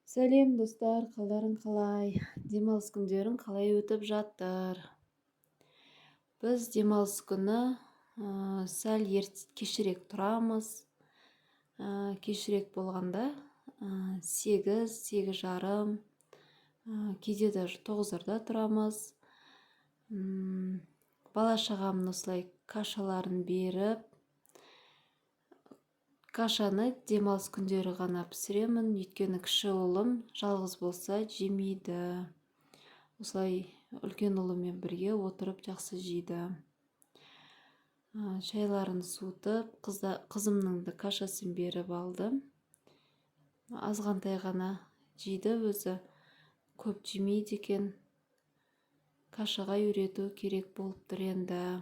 Сәлем, достар! Қалдарың қалай? Демалыс күндерің қалай өтіп жатыр? Біз демалыс күні сәл кешірек тұрамыз. Кешірек болғанда 8, 8:30, кейде даже 9-дарда тұрамыз. Бала шағамның осылай кашаларын беріп, кашаны демалыс күндері ғана пісіремін, өйткені кіші ұлым жалғыз болса жемейді. Осылай үлкен ұлыммен бірге отырып жақсы жейді. Шайларын суытып, қызымның да кашасын беріп алдым. Азғантай ғана жейді, өзі көп жемейді екен. Кашаға үйрету керек болып тұр енді.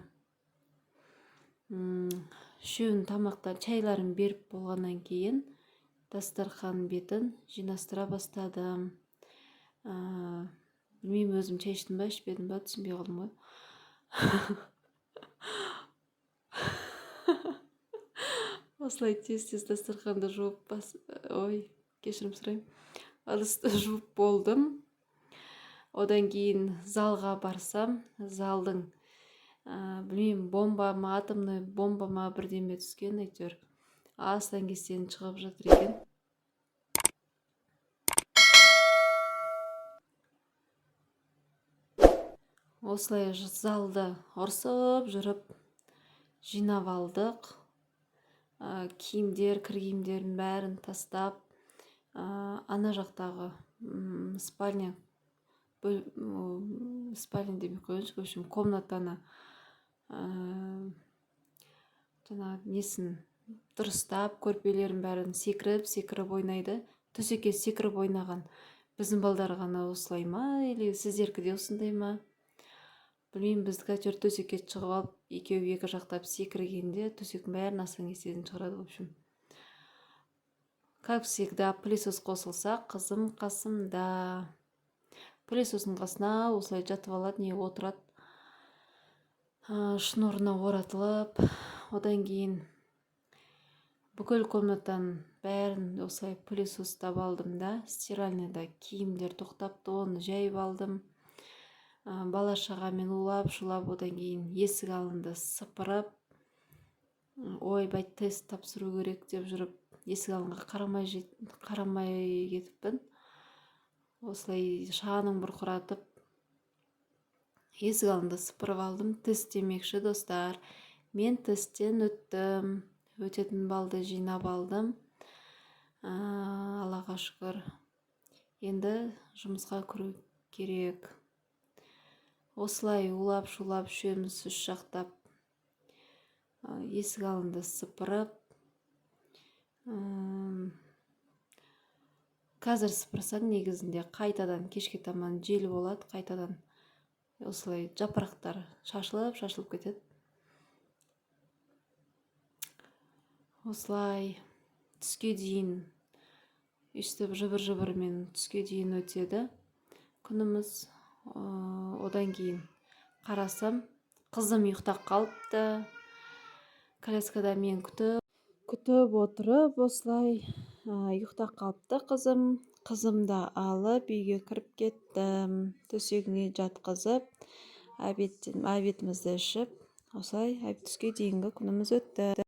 Үшеуін тамақтан, шайларын беріп болғаннан кейін дастархан бетін жинастыра бастадым. Білмеймін, өзім шай іштім ба, ішпедім ба, түсінбей қалдым ғой. Осылай тез-тез дастарханды жуып бас, ой, кешірім сұраймын, ыдысты жуып болдым. Одан кейін залға барсам, залдың білмеймін, бомба ма, атомный бомба ма, бірдеме түскен, әйтеуір астан кестен шығып жатыр екен. Осылай залды ұрсып жүріп жинап алдық. Киімдер, кір киімдердің бәрін тастап, ана жақтағы спальня, спальня демей ақ қояйыншы, в общем, комнатаны, жаңағы несін дұрыстап, көрпелерін бәрін секіріп секіріп ойнайды. Төсекке секіріп ойнаған біздің балдар ғана осылай ма или сіздеркі де осындай ма, білмеймін. Біздікі әйтеуір төсекке шығып алып, екеуі екі жақтап секіргенде төсектің бәрін астан кестен шығарады. В общем, как всегда, пылесос қосылса, қызым қасымда, пылесостың қасына осылай жатып алады, не отырады, шнурына оратылып. Одан кейін бүкіл комнатаның бәрін осылай пылесостап алдым да, стиральныйда киімдер тоқтапты, оны жайып алдым. Бала шағамен улап шулап, одан кейін есік алдында сыпырып, ойбай, тест тапсыру керек деп жүріп, есік алдына қарамай кетіппін. Осылай шаңын бұрқыратып, есік алдында сыпырып алдым. Тест демекші, достар, мен тесттен өттім, өтетін балды жинап алдым, Аллаға шүкір. Енді жұмысқа кіру керек. Осылай улап шулап үшеуміз үш жақтап есік алдында сыпырып, қазір сыпырсаң, негізінде қайтадан кешке таман жел болады, қайтадан осылай жапырақтар шашылып шашылып кетеді. Осылай түске дейін өйстіп жыбыр жыбырмен түске дейін өтеді күніміз. Одан кейін қарасам, қызым ұйықтап қалыпты коляскада. Мен күтіп отырып, осылай ұйықтап қалыпты қызым. Қызымды алып үйге кіріп кеттім, төсегіне жатқызып, обедімізді ішіп, осылай түске дейінгі күніміз өтті.